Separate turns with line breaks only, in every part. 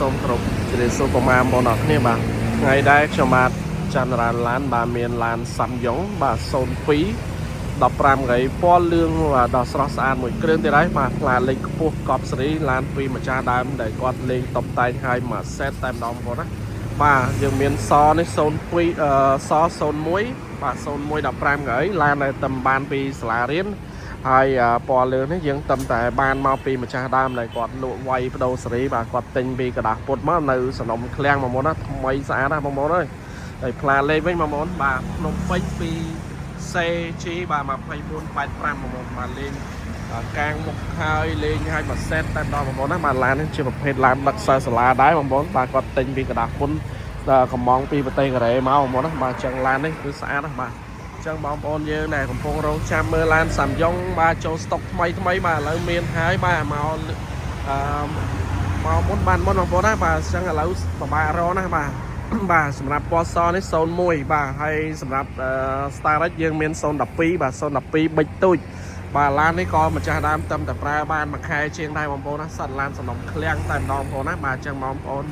សូមគោរពជម្រាបសួរពុកម៉ែបងប្អូនអរគ្នាបាទថ្ងៃដែរខ្ញុំបាទចន្ទរានឡានបាទមានឡានសាំយ៉ុងបាទ02 15ថ្ងៃពណ៌លឿងបាទដ៏ស្រស់ស្អាតមួយគ្រឿងទៀតហើយបាទផ្លាលេខខ្ពស់កប់សេរីឡានពីម្ចាស់ដើមដែលគាត់លេងតុបតែងឲ្យមួយសេតតែម្ដងបងប្អូនណាបាទយើងមានសនេះ02ស01បាទ01 15ថ្ងៃឡានដែលតំបានពីសាលារៀន ហើយពណ៌លឿងនេះយើងតំតែបានមកពីម្ចាស់ដើមដែលគាត់លក់វាយបដូរសេរីបាទគាត់ទិញពីกระดาษពុតមកនៅសនំឃ្លាំងមកមុនណាថ្មីស្អាតណាស់បងប្អូនអើយហើយផ្លាលេខវិញបងប្អូនបាទភ្នំពេញពី CG បាទ2485បងប្អូនបាទលេងកាងមុខហើយលេងឲ្យមួយសេតតែម្ដងបងប្អូនណាបាទឡាននេះជាប្រភេទឡានដឹកសិស្សសាលាដែរបងប្អូនបាទគាត់ទិញពីกระดาษពុនកំងពីប្រទេសកូរ៉េមកបងប្អូនណាបាទចឹងឡាននេះគឺស្អាតណាស់បាទ ចឹងបងប្អូនយើងដែលកំពុងរងចាំមើលឡានសាំយ៉ុងបាទចូលស្តុកថ្មីថ្មីបាទឥឡូវមានហើយបាទមកអឺមកមុនបានមុនបងប្អូនណាបាទអញ្ចឹងឥឡូវពិបាករកណាបាទ បាទសម្រាប់ពណ៌សនេះ01បាទហើយសម្រាប់ Starex យើងមាន012បាទ012ប៊ិចទូចបាទឡាននេះក៏ម្ចាស់ដើមតំតែប្រើបានមួយខែជាងដែរបងប្អូនណាសត្វឡានសំណុំឃ្លាំងតែម្ដងបងប្អូនណាបាទអញ្ចឹងបងប្អូន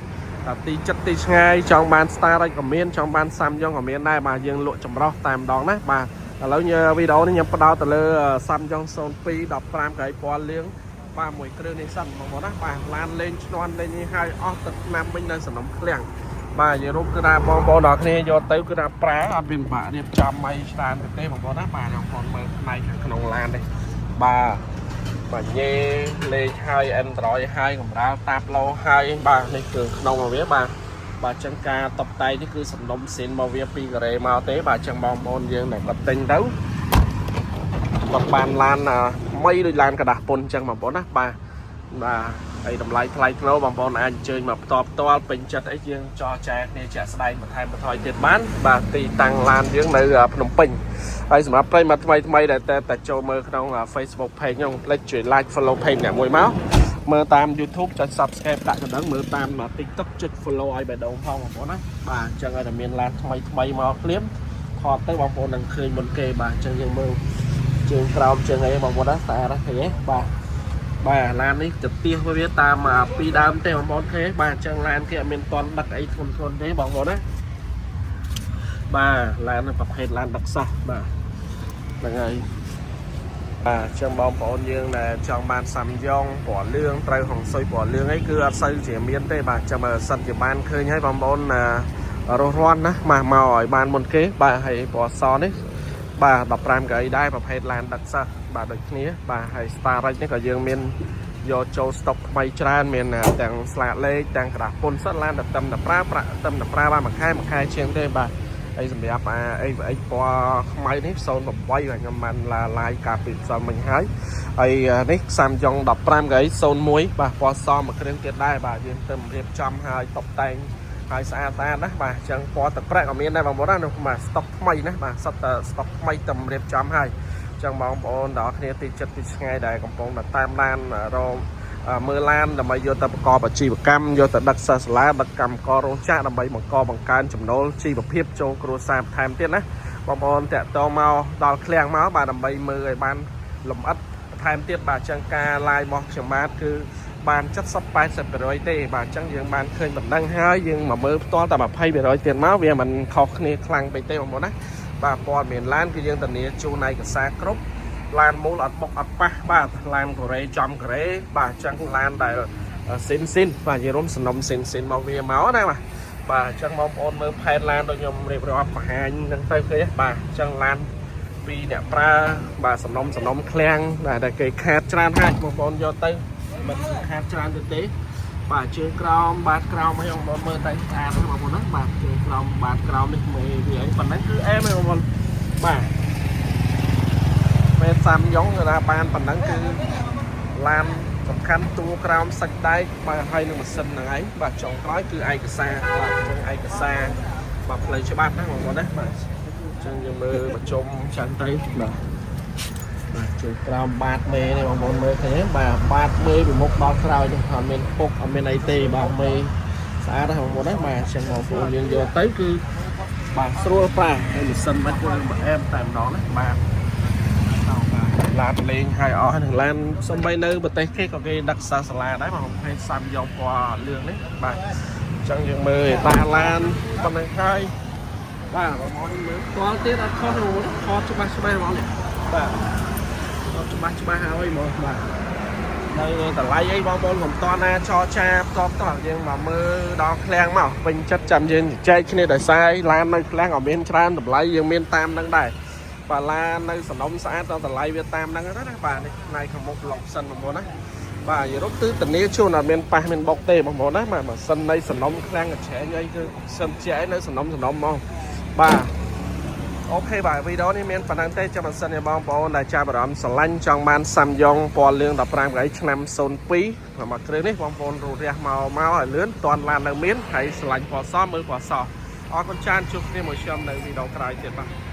តែទីចិត្តទីឆ្ងាយចង់បាន Starex ក៏មានចង់បាន Samyang ក៏មានដែរបាទយើងលក់ចម្រោះតែម្ដងណាបាទឥឡូវញ៉ាវីដេអូនេះខ្ញុំផ្ដោតទៅលើ Samyang 02 15កៅអីពណ៌លឿងបាទមួយគ្រឿងនេះសិនបងប្អូនណាបាទឡានលេងឈ្នន់លេងនេះហើយអស់ទឹកឆ្នាំវិញនៅសំណុំឃ្លាំងបាទនិយាយរួមគឺថាបងប្អូនដល់គ្នាយកទៅគឺថាប្រើអត់មានពិបាករៀបចំអីច្រើនទេបងប្អូនណាបាទបងប្អូនមើលផ្នែកខាងក្នុងឡាននេះបាទបាទញ៉េលេខហើយ Android ហើយកម្រាលតាប្លូហើយបាទនេះគឺក្នុងរបស់វាបាទបាទចឹងការតបតែងនេះគឺសំណុំស៊ីនមកវាពីកូរ៉េមកទេបាទចឹងបងប្អូនយើងដែលគាត់ទិញទៅគាត់បានឡានថ្មីដូចឡានกระดาษពុនចឹងបងប្អូនណាបាទបាទហើយតម្លៃថ្លៃថ្នូរបងប្អូនអាចអញ្ជើញមកផ្ទាល់ផ្ទាល់ពេញចិត្តអីយើងចរចាគ្នាជាក់ស្ដែងបន្ថែមបន្ថយទៀតបានបាទទីតាំងឡានយើងនៅភ្នំពេញហើយសម្រាប់ប្រិយមិត្តថ្មីថ្មីដែលតែតែចូលមើលក្នុង Facebook page ខ្ញុំភ្លេចជួយ like follow page អ្នកមួយមកមើលតាម YouTube ចុច Subscribe ដាក់កណ្ដឹងមើលតាម TikTok ចុច follow ឲ្យបេះដូងផងបងប្អូនណាបាទអញ្ចឹងឲ្យតែមានឡានថ្មីថ្មីមកភ្លាមថតទៅបងប្អូននឹងឃើញមុនគេបាទអញ្ចឹងយើងមើលជើងក្រោមជើងអីបងប្អូនណាស្អាតណាស់ឃើញទេបាទបាទឡាននេះទៅទៀសវាតាមពីរដើមទេបងប្អូនឃើញបាទអញ្ចឹងឡានគេអត់មានតន់ដឹកអីធ្ងន់ធ្ងរទេបងប្អូនណាបាទឡាននេះប្រភេទឡានដឹកសោះបាទហ្នឹងហើយបាទអញ្ចឹងបងប្អូនយើងដែលចង់បានសាំយ៉ុងពណ៌លឿងត្រូវហុងស៊ុយពណ៌លឿងអីគឺអត់សូវជាមានទេបាទចាំបើសិនជាបានឃើញហើយបងប្អូនរស់រាន់ណាមកមកឲ្យបានមុនគេបាទហើយពណ៌សនេះបាទ15កៅអីដែរប្រភេទឡានដឹកសិស្សបាទដូចគ្នាបាទហើយ Starex នេះក៏យើងមានយកចូលស្តុកថ្មីច្រើនមានទាំងស្លាកលេខទាំងกระดาษពុនសិតឡានតែតឹមតែប្រើប្រាក់តឹមតែប្រើបានមួយខែមួយខែជាងទេបាទហើយសម្រាប់អាអីអីពណ៌ខ្មៅនេះ08បាទខ្ញុំបានឡាយកាលពីផ្សំមិញហើយហើយនេះសាំយ៉ុង15កៅអី01បាទពណ៌សមួយគ្រឿងទៀតដែរបាទយើងទៅរៀបចំហើយតុបតែងហើយស្អាតស្អាតណាបាទអញ្ចឹងពណ៌ទឹកប្រាក់ក៏មានដែរបងប្អូនណានោះបាទស្តុកថ្មីណាបាទសុទ្ធតែស្តុកថ្មីតែរៀបចំហើយអញ្ចឹងបងប្អូនទាំងអស់គ្នាទីចិត្តទីឆ្ងាយដែលកំពុងតែតាមដានរងមើលឡានដើម្បីយកទៅប្រកបអាជីវកម្មយកទៅដឹកសិស្សសាលាដឹកកម្មកររោងចក្រដើម្បីបង្កបង្កើនចំណូលជីវភាពចូលគ្រួសារបន្ថែមទៀតណាបងប្អូនតាក់ទងមកដល់ឃ្លាំងមកបាទដើម្បីមើលឲ្យបានលម្អិតបន្ថែមទៀតបាទអញ្ចឹងការ live របស់ខ្ញុំបាទគឺបាន70 80%ទេបាទអញ្ចឹងយើងបានឃើញបណ្ដឹងហើយយើងមកមើលផ្ទាល់តែ20%ទៀតមកវាមិនខុសគ្នាខ្លាំងពេកទេបងប្អូនណាបាទព័ត៌មានឡានគឺយើងធានាជូនឯកសារគ្រប់ឡានមូលអត់បុកអត់ប៉ះបាទឡានកូរ៉េចំកូរ៉េបាទអញ្ចឹងឡានដែលស៊ីនស៊ីនបាទនិយាយរួមសំណុំស៊ីនស៊ីនមកវាមកណាបាទបាទអញ្ចឹងបងប្អូនមើលផែនឡានដូចខ្ញុំរៀបរាប់បង្ហាញហ្នឹងទៅឃើញបាទអញ្ចឹងឡានពីអ្នកប្រើបាទសំណុំសំណុំឃ្លាំងដែលគេខាតច្រើនហើយបងប្អូនយកទៅមិនខាតច្រើនទៅទេបាទជើងក្រោមបាទក្រោមអីបងប្អូនមើលតែស្អាតបងប្អូនណាបាទជើងក្រោមបាទក្រោមនេះមើលវាអីប៉ុណ្ណឹងគឺអែមបងប្អូនបាទពេលសាំយ៉ុងគេថាបានប៉ុណ្ណឹងគឺឡានសំខាន់តួក្រោមសាច់ដែកបាទហើយនឹងម៉ាស៊ីនហ្នឹងឯងបាទចុងក្រោយគឺឯកសារបាទអញ្ចឹងឯកសារបាទផ្លូវច្បាប់ណាបងប្អូនណាបាទអញ្ចឹងយើងមើលប្រជុំចឹងទៅបាទបាទជួយក្រោមបាតមេនេះបងប្អូនមើលឃើញទេបាទបាតមេពីមុខដល់ក្រោយនេះអត់មានពុកអត់មានអីទេបាទមេស្អាតណាស់បងប្អូនណាបាទអញ្ចឹងបងប្អូនយើងយកទៅគឺបាទស្រួលប្រើហើយម៉ាស៊ីនមិនគឺអែមតែម្ដងណាបាទបាទ ឡានលេងហើយអស់ហើយនឹងឡានសំបីនៅប្រទេសគេក៏គេដឹកសាសាឡាដែរបងភេទសាំយ៉ុងពណ៌លឿងនេះបាទអញ្ចឹងយើងមើលតាឡានប៉ុណ្្នឹងហើយបាទបងប្អូនមើលផ្ទាល់ទៀតអត់ខុសទេបងប្អូនខុសច្បាស់ច្បាស់ហ្មងនេះបាទខុសច្បាស់ច្បាស់ហើយហ្មងបាទនៅតម្លៃអីបងប្អូនកុំតណាចរចាផ្ទាល់ផ្ទាល់យើងមកមើលដល់ឃ្លាំងមកពេញចិត្តចាំយើងជជែកគ្នាដោយសារឡាននៅឃ្លាំងក៏មានច្រើនតម្លៃយើងមានតាមនឹងដែរ បាឡានៅសំណុំស្អាតដល់តម្លៃវាតាមហ្នឹងណាបាទនេះផ្នែកខាងមុខឡុកសិនបងប្អូនណាបាទយរុបគឺធានាជូនអត់មានប៉ះមានបុកទេបងប្អូនណាបាទម៉ាស៊ីននៃសំណុំខ្លាំងកញ្ឆែងអីគឺសិនជាឯនៅសំណុំសំណុំមកបាទ OK បាទវីដេអូនេះមានប៉ុណ្្នឹងទេចាំម៉ាស៊ីនបងប្អូនដែលចាប់អារម្មណ៍ស្រឡាញ់ចង់បានសាំយ៉ុងពណ៌លឿង15កៅអីឆ្នាំ02មកគ្រឿងនេះបងប្អូនរូតរះមកមកឲ្យលឿនតាន់ឡាននៅមានហើយស្រឡាញ់ពណ៌សមើលពណ៌សអរគុណច្រើនជួបគ្នាមួយខ្ញុំនៅវីដេអូក្រោយទៀតបាទ។